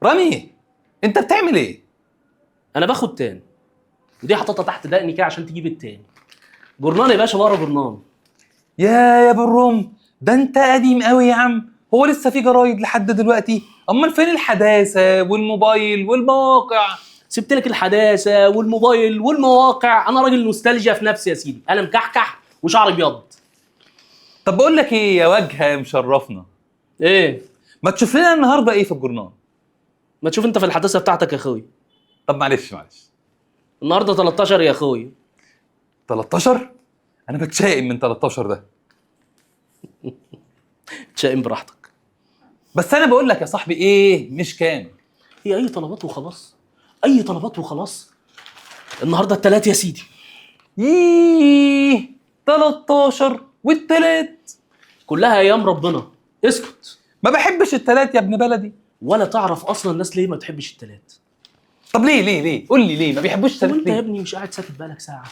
رامي، انت بتعمل ايه؟ انا باخد tan، ودي حاططها تحت دقني كده عشان تجيب ال tan. جورنان يا باشا، بقرا جورنان. يا ابو الروم، ده انت قديم قوي يا عم. هو لسه في جرايد لحد دلوقتي؟ امال فين الحداثة والموبايل والمواقع؟ سبت لك الحداثة والموبايل والمواقع. انا راجل نوستالجيا في نفسي يا سيدي، انا مكحكح وشعري ابيض. طب بقول لك ايه يا وجهه يا مشرفنا، ايه؟ ما تشوف لنا النهارده ايه في الجورنال؟ ما تشوف انت في الحداثة بتاعتك يا اخوي. طب معلش معلش. النهارده 13 يا اخوي. 13؟ انا بتشائم من 13 ده. تشائم براحتك. بس انا بقول لك يا صاحبي ايه مش كام. هي اي طلبات وخلاص، اي طلبات وخلاص. النهارده التلات يا سيدي. ييه 13 والتلات كلها ايام ربنا. اسكت. ما بحبش التلات يا ابن بلدي. ولا تعرف اصلا الناس ليه ما بتحبش التلات. طب ليه ليه ليه؟ قول لي ليه ما بيحبوش طب التلات انت يا ليه؟ ابني مش قاعد ساكت بقالك ساعة؟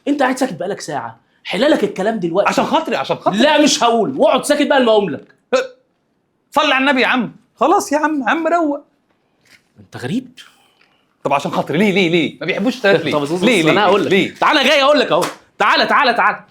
انت قاعد ساكت بقالك ساعة، حلالك الكلام دلوقتي. عشان خاطري عشان خاطري. لا مش هقول، واقعد ساكت بقى لما اقوم لك. صلي على النبي يا عم. خلاص يا عم، عم روق. انت غريب. طب عشان خاطري ليه ليه ليه ما بيحبوش التلات ليه؟ طب اصبر، ليه ليه انا هقول لك. ليه؟ تعالى جاي اقول لك اهو. تعالى تعالى تعالى.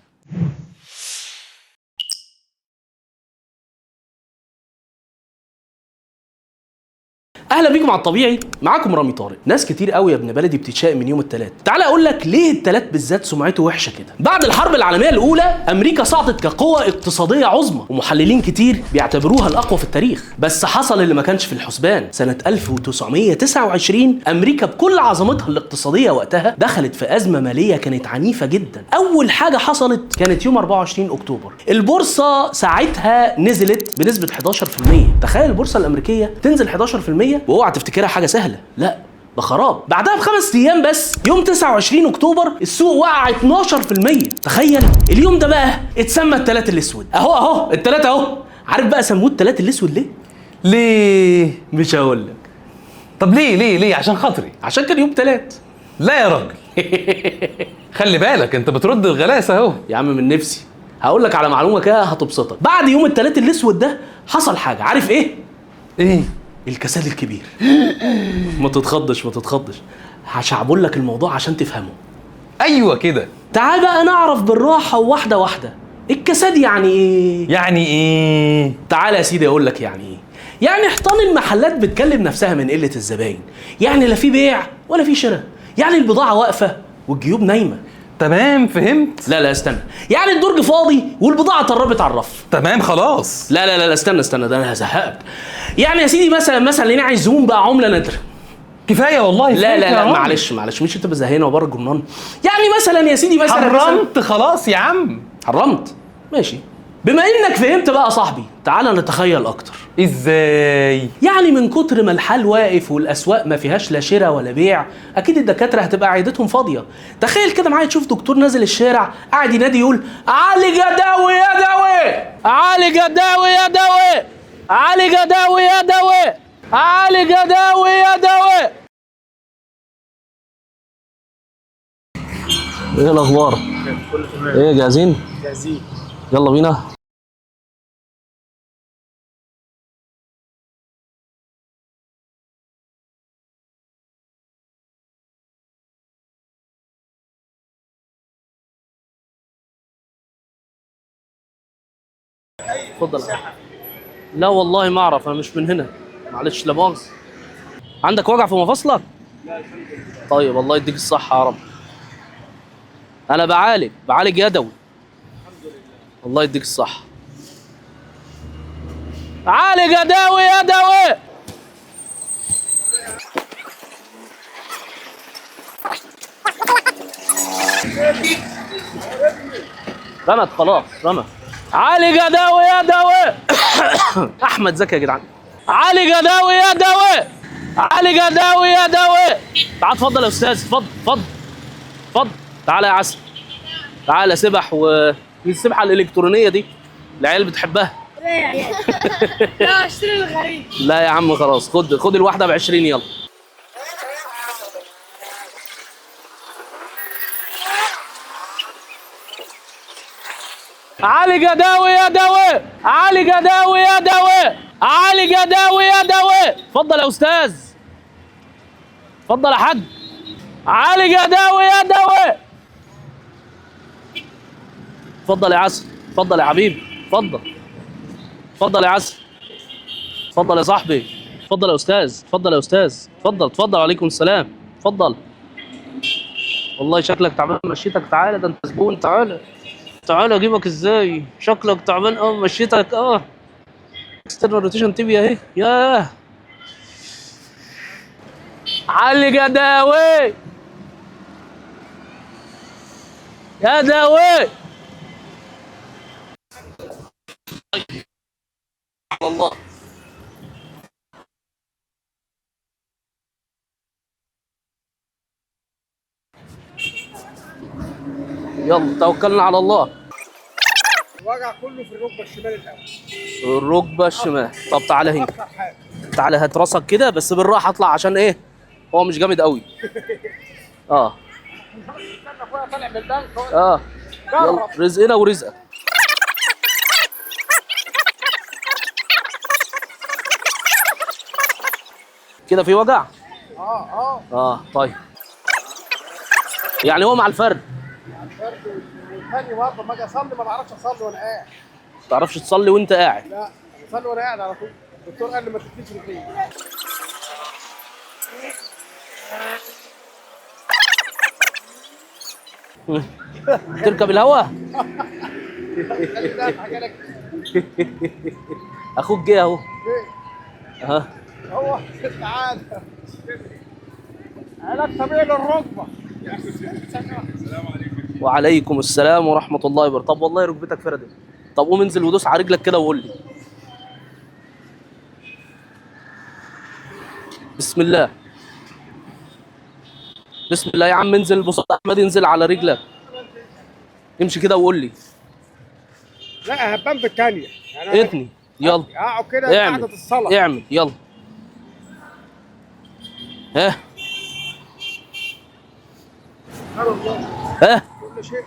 اهلا بيكم على الطبيعي، معاكم رامي طارق. ناس كتير قوي يا ابن بلدي بتتشائم من يوم التلات. تعالى اقول لك ليه التلات بالذات سمعته وحشة كده. بعد الحرب العالمية الاولى امريكا صعدت كقوة اقتصادية عظمى، ومحللين كتير بيعتبروها الاقوى في التاريخ. بس حصل اللي ما كانش في الحسبان. سنة 1929 امريكا بكل عظمتها الاقتصادية وقتها دخلت في ازمة ماليه كانت عنيفة جدا. اول حاجة حصلت كانت يوم 24 اكتوبر. البورصة ساعتها نزلت بنسبة 11%. تخيل البورصة الامريكية تنزل 11%، واوعى تفتكرها حاجة سهلة، لا ده خراب. بعدها ب5 ايام بس يوم 29 اكتوبر السوق وقع 12%. تخيل اليوم ده بقى اتسمى التلات الاسود. اهو اهو التلات اهو. عارف بقى سموه التلات الاسود ليه؟ ليه؟ مش هقول لك. طب ليه ليه ليه؟ عشان خاطري. عشان كان يوم تلات. لا يا راجل. خلي بالك انت بترد الغلاسه اهو. يا عم من نفسي هقول لك على معلومة كده هتبسطك. بعد يوم التلات الاسود ده حصل حاجة، عارف ايه؟ ايه؟ الكساد الكبير. ما تتخضش ما تتخضش، هشعبول لك الموضوع عشان تفهمه. ايوه كده. تعال بقى نعرف بالراحة وواحدة واحدة الكساد يعني ايه. يعني ايه؟ تعال يا سيدي اقول لك يعني ايه. يعني حيطان المحلات بتكلم نفسها من قلة الزباين، يعني لا في بيع ولا في شراء، يعني البضاعة واقفة والجيوب نايمة. تمام فهمت. لا لا استنى، يعني الدرج فاضي والبضاعه طربت على الرف. تمام خلاص. لا لا لا استنى استنى، ده انا هزهقك. يعني يا سيدي مثلا مثلا لقينا عايز زبون بقى عمله نادرة. كفاية والله. لا لا لا معلش معلش، مش انت بزهقنا وبره الجرنان. يعني مثلا يا سيدي مثلا حرمت خلاص يا عم. حرمت ماشي. بما انك فهمت بقى يا صاحبي، تعالى نتخيل اكتر. ازاي؟ يعني من كتر ما الحال واقف والاسواق ما فيهاش لا شراء ولا بيع، اكيد الدكاترة هتبقى عيادتهم فاضية. تخيل كده معايا تشوف دكتور نازل الشارع قاعد ينادي يقول عالج يا داوي يا داوي، عالج يا داوي يا داوي، عالج يا داوي يا داوي، عالج يا داوي يا داوي. ايه الاخبار؟ ايه جاهزين؟ جاهزين. يلا بينا. اتفضل. لا والله ما اعرف، انا مش من هنا، معلش لا مؤاخذة. عندك وجع في مفاصلك؟ لا الحمد لله. طيب الله يديك الصحة يا رب. انا بعالج يدوي. الحمد لله. الله يديك الصحة. عالج يدوي يدوي. رمت خلاص رمت. عالج يدوي يدوي. احمد زكي يا جدعان. عالج يدوي يدوي، عالج يدوي يدوي. تعال اتفضل يا استاذ، اتفضل اتفضل اتفضل. تعالى يا عسل، تعالى سبح. و السبحة الالكترونية دي العيال بتحبها. لا اشتري الغريب. لا يا عم خلاص، خد خد الواحدة ب 20. يلا عالج يا داوي يا داوي، عالج يا داوي يا داوي، عالج يا داوي يا داوي. اتفضل يا استاذ. اتفضل يا حاج. عالج يا داوي يا داوي. اتفضل يا عسل، اتفضل يا حبيبي، اتفضل. اتفضل يا عسل، اتفضل يا صاحبي، اتفضل يا استاذ، اتفضل يا استاذ، اتفضل اتفضل. وعليكم السلام، اتفضل. والله شكلك تعبان مشيتك، تعالى ده انت زبون، تعالى تعالى اجيبك ازاي؟ شكلك تعبان قوي مشيتك. External rotation tibia اهي. ياه عالج يا داوي يا داوي. الله يلا توكلنا على الله. الوجع كله في الركبة الشمال الاول. الركبة الشمال. طب تعالى هنا، تعالى هات راسك كده بس بالراحة، اطلع عشان ايه هو مش جامد قوي. يلا رزقنا ورزقك. كده في وجع؟ طيب يعني هو مع الفرد. مع الفرد والثاني برضه لما اجي اصلي ما بعرفش اصلي وانا قاعد. ما تعرفش تصلي وانت قاعد؟ لا بصلي وانا قاعد على طول. الدكتور قال لي ما تتنيش رجليك. تركب الهوا؟ اخوك جه اهو. ها هو تعالى علاج طبيعي للركبه. السلام عليكم. وعليكم السلام ورحمة الله وبركاته. طب والله ركبتك فردت. طب قوم انزل ودوس على رجلك كده وقول لي. بسم الله بسم الله يا عم، انزل بص احمد، انزل على رجلك، امشي كده وقول لي. لا هبان بالثانية يعني اتني يلا اقعد كده قعدة الصلاة. اعمل يلا. ها ها كل شيء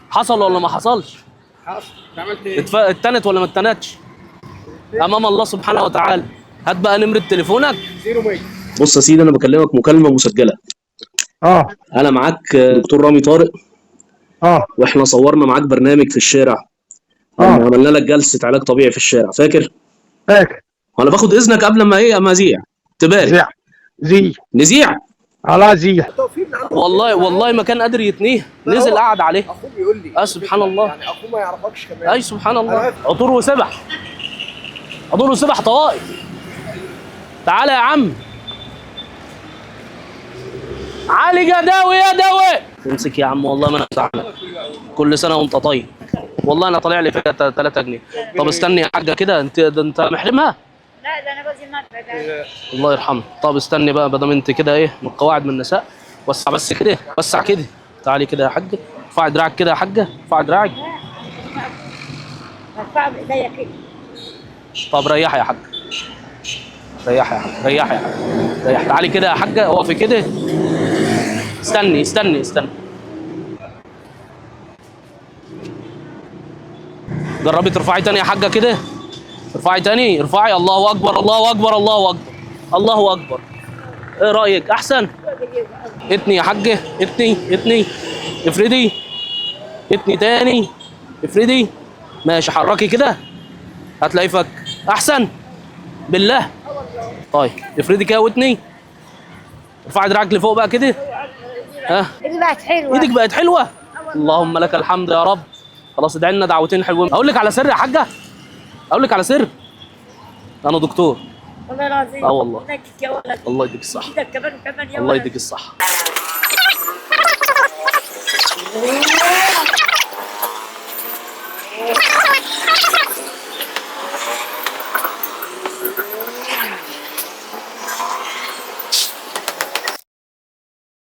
حصل ولا ما حصلش؟ حصل. عملت ايه؟ اتنت ولا ما اتنتش؟ امام الله سبحانه وتعالى. هات بقى نمرة تليفونك. 0100. بص يا سيدي، انا بكلمك مكالمة مسجلة. انا معاك دكتور رامي طارق. واحنا صورنا معاك برنامج في الشارع. عملنا لك جلسة علاج طبيعي في الشارع، فاكر؟ فاكر. وانا باخد اذنك قبل ما ايه اما ازيع. تبارك. زيع. نزيع. على زيع. والله والله ما كان قادر يتنيه، نزل قعد عليه. اخوه بيقول لي سبحان الله، يعني اخوه ما يعرفكش كمان. اي سبحان الله. عطور وسبح، عطور وسبح طوائف. تعالى يا عم علي يا داوي يا داوي. امسك يا عم، والله ما انا زعلان. كل سنة وانت طيب. والله انا طالع لي فيها 3 جنيه. طب استني يا حاجة كده، انت ده انت محرمها؟ لا ده انا جوزي مات. الله يرحمه. طب استني بقى، بدل انت كده ايه من القواعد من النساء. وسع بس كده، وسع كده. تعالي كده يا حاجة، ارفعي دراعك كده يا حاجة، ارفعي دراعك. ارفعه بايديا كده. طب ريحي يا حاجة، ريحي يا حاجة، ريحي يا حاجة، ريحي. تعالي كده يا حاجة، اقفي كده. استني استني استني. جربي ترفعي تاني يا حاجة كده. ارفعي تاني، ارفعي. الله اكبر الله اكبر الله اكبر الله اكبر. ايه رايك؟ احسن؟ اتني يا حاجة، اتني اتني، افردي، اتني تاني، افردي. ماشي، حركي كده هتلاقي فك. احسن بالله. طيب افردي كده واتني، ارفعي دراعك لفوق بقى كده. ها ايدي بقت حلوة. ايدك بقت حلوة. اللهم لك الحمد يا رب. خلاص ادعي لنا دعوتين حلوين. اقول لك على سر يا حاجة، اقول لك على سر. انا دكتور والله العظيم. والله. يا ولد. الله يديك الصحة. ايدك كمان وكمان يا ولد. الله يديك الصحة.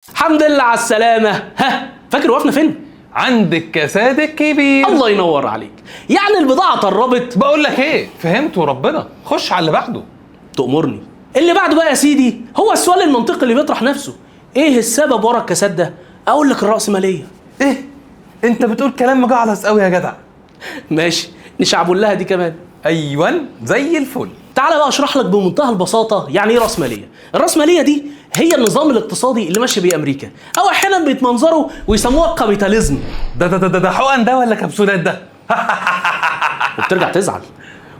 الحمد لله على السلامة. ها فاكر وقفنا فين؟ عند الكساد الكبير. الله ينور عليك. يعني البضاعة طربت. بقول لك ايه، فهمت وربنا. خش على اللي بعده. تأمرني. اللي بعده بقى يا سيدي هو السؤال المنطقي اللي بيطرح نفسه، ايه السبب ورا الكساد ده؟ اقول لك الرأسمالية. ايه انت بتقول كلام مجعلص قوي يا جدع. ماشي، نشعبوا لها دي كمان. ايوه زي الفل. تعال بقى اشرح لك بمنتهى البساطة يعني ايه راسمالية. الراسمالية دي هي النظام الاقتصادي اللي ماشي بيه امريكا، او احيانا بيتمنظروا ويسموها capitalism. ده ده ده ده حقن ده ولا كبسولات ده؟ وبترجع تزعل،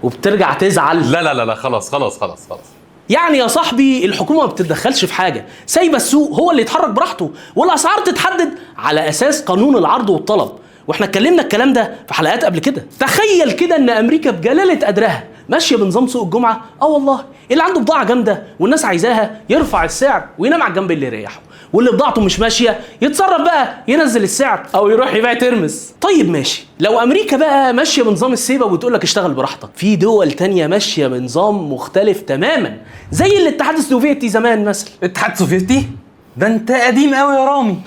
وبترجع تزعل. لا لا لا لا، خلاص خلاص خلاص خلاص. يعني يا صاحبي الحكومة ما بتتدخلش في حاجة، سايبه السوق هو اللي يتحرك براحته، والاسعار تتحدد على اساس قانون العرض والطلب. واحنا اتكلمنا الكلام ده في حلقات قبل كده. تخيل كده ان امريكا بجلاله قدرها ماشية بنظام سوق الجمعة. والله اللي عنده بضاعة جامدة والناس عايزاها يرفع السعر وينام على الجنب اللي يريحه، واللي بضاعته مش ماشية يتصرف بقى ينزل السعر او يروح يبيع ترمس. طيب ماشي، لو امريكا بقى ماشية بنظام السيبه وبتقول لك اشتغل براحتك، في دول تانية ماشية بنظام مختلف تماما، زي الاتحاد السوفيتي زمان مثلا. الاتحاد السوفيتي؟ ده انت قديم قوي يا رامي.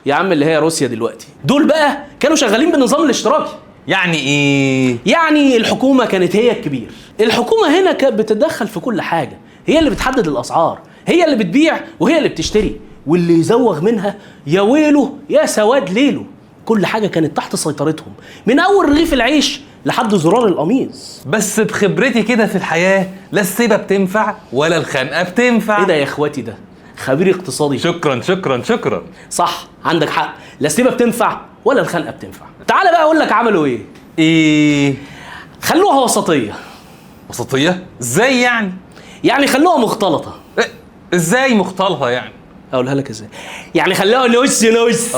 يا عم اللي هي روسيا دلوقتي، دول بقى كانوا شغالين بالنظام الاشتراكي. يعني ايه؟ يعني الحكومة كانت هي الكبير. الحكومة هنا كانت بتتدخل في كل حاجة، هي اللي بتحدد الاسعار، هي اللي بتبيع وهي اللي بتشتري، واللي يزوغ منها يا ويله يا سواد ليلة. كل حاجة كانت تحت سيطرتهم، من اول رغيف العيش لحد زرار القميص. بس بخبرتي كده في الحياة، لا السيبه بتنفع ولا الخنقه بتنفع. ايه ده يا اخواتي، ده خبير اقتصادي. شكرا شكرا شكرا. صح، عندك حق، لا السيبه بتنفع ولا الخنقه بتنفع. تعال بقى اقول لك عملوا ايه. ايه؟ خلوها وسطية. وسطية؟ ازاي يعني؟ يعني خلوها مختلطة. إيه؟ ازاي مختلطة يعني؟ اقولها لك ازاي؟ يعني خلوها نص نص.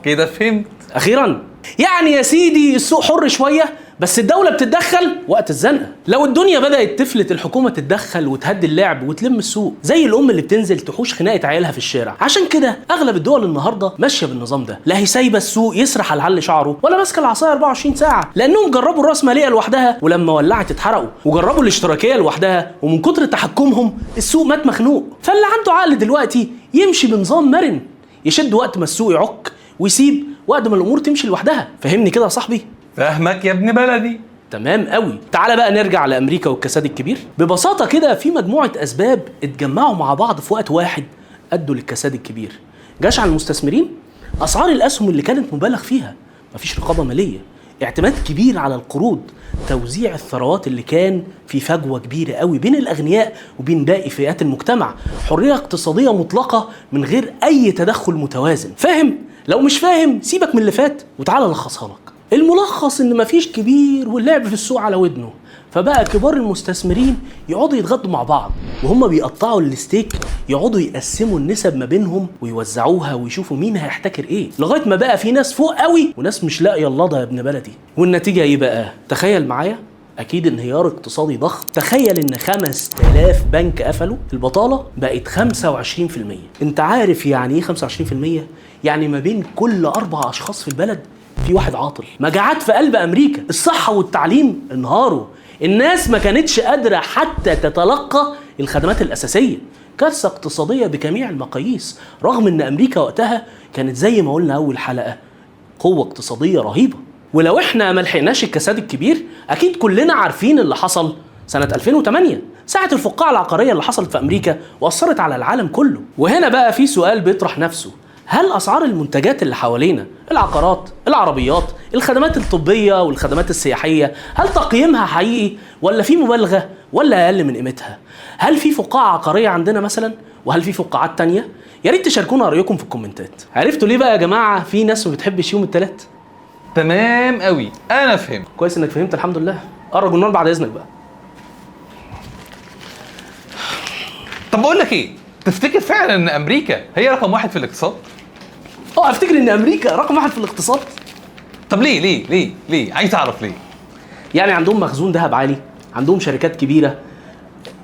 كده فهمت. اخيرا. يعني يا سيدي السوق حر شوية، بس الدولة بتتدخل وقت الزنقة. لو الدنيا بدأت تفلت الحكومة تتدخل وتهدي اللعب وتلم السوق، زي الأم اللي بتنزل تحوش خناقة عيالها في الشارع. عشان كده أغلب الدول النهاردة ماشية بالنظام ده، لا هي سايبة السوق يسرح على العل شعره ولا ماسكة العصاية 24 ساعة، لأنهم جربوا الرأسمالية لوحدها ولما ولعت اتحرقوا، وجربوا الاشتراكية لوحدها ومن كتر تحكمهم السوق مات مخنوق. فاللي عنده عقل دلوقتي يمشي بنظام مرن، يشد وقت ما السوق يعك ويسيب وقت ما الأمور تمشي لوحدها. فهمني كده يا صاحبي؟ فاهمك يا ابن بلدي. تمام قوي. تعال بقى نرجع لامريكا والكساد الكبير. ببساطة كده في مجموعة اسباب اتجمعوا مع بعض في وقت واحد ادوا للكساد الكبير. جشع المستثمرين، اسعار الاسهم اللي كانت مبالغ فيها، مفيش رقابه ماليه، اعتماد كبير على القروض، توزيع الثروات اللي كان في فجوة كبيرة قوي بين الاغنياء وبين باقي فئات المجتمع، حرية اقتصادية مطلقه من غير اي تدخل متوازن. فاهم؟ لو مش فاهم سيبك من اللي فات وتعالى الخصها لك. الملخص ان مفيش كبير واللعب في السوق على ودنه، فبقى كبار المستثمرين يقعدوا يتغدوا مع بعض وهم بيقطعوا الستيك، يقعدوا يقسموا النسب ما بينهم ويوزعوها ويشوفوا مين هيحتكر ايه، لغاية ما بقى في ناس فوق قوي وناس مش لاقيه اللضا يا ابن بلدي. والنتيجة ايه بقى؟ تخيل معايا، اكيد انهيار اقتصادي ضخم. تخيل ان 5000 بنك قفلوا، البطالة بقت 25%. انت عارف يعني ايه 25%؟ يعني ما بين كل 4 اشخاص في البلد في واحد عاطل. مجاعات في قلب امريكا، الصحة والتعليم انهاروا، الناس ما كانتش قادرة حتى تتلقى الخدمات الاساسية. كارثة اقتصادية بجميع المقاييس، رغم ان امريكا وقتها كانت زي ما قلنا اول حلقة قوة اقتصادية رهيبة. ولو احنا ما لحقناش الكساد الكبير، اكيد كلنا عارفين اللي حصل سنة 2008 ساعة الفقاعه العقارية اللي حصلت في امريكا واثرت على العالم كله. وهنا بقى في سؤال بيطرح نفسه، هل أسعار المنتجات اللي حوالينا، العقارات، العربيات، الخدمات الطبية والخدمات السياحية، هل تقييمها حقيقي ولا في مبالغة ولا أقل من قيمتها؟ هل في فقاعة عقارية عندنا مثلا؟ وهل في فقاعات تانية؟ يا ريت تشاركونا رأيكم في الكومنتات. عرفتوا ليه بقى يا جماعة في ناس ما بتحبش يوم التلات؟ تمام قوي، أنا فهمت. كويس إنك فهمت، الحمد لله. قرب النار بعد إذنك بقى. طب بقول لك إيه؟ تفتكر فعلا إن أمريكا هي رقم 1 في الاقتصاد؟ افتكر ان امريكا رقم 1 في الاقتصاد. طب ليه ليه ليه ليه؟ عايز اعرف ليه. يعني عندهم مخزون ذهب عالي، عندهم شركات كبيرة،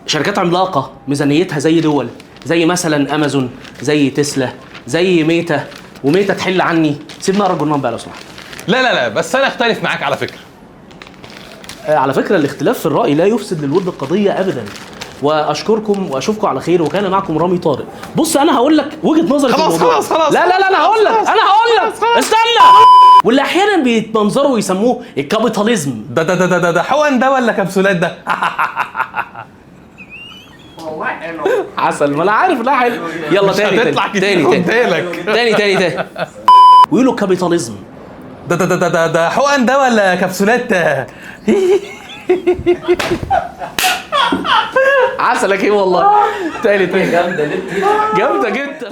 شركات عملاقة ميزانيتها زي دول، زي مثلا امازون، زي تسلا، زي ميتا، وميتا تحل عني. سيبنا اقرا الجرنان بقى لو سمحت. لا لا لا، بس انا اختلف معاك على فكرة. على فكرة الاختلاف في الراي لا يفسد للود القضية ابدا. واشكركم واشوفكم على خير، وكان معكم رامي طارق. بص انا هقول لك وجهه نظري في الموضوع. خلاص خلاص. لا لا لا، انا هقول لك، انا هقول لك، استنى. واللي احيانا بيتمنظروا ويسموه ال capitalism. ده ده ده ده ده حقن ده ولا كبسولات ده؟ والله حلو عسل، ما انا عارف. لا حلو. يلا تاني تاني تاني تاني تاني تاني. ويقولوا capitalism. ده ده ده ده ده حقن ده ولا كبسولات؟ عسلك ايه والله. تاني تاني. جامدة ليه؟ جامدة جدا.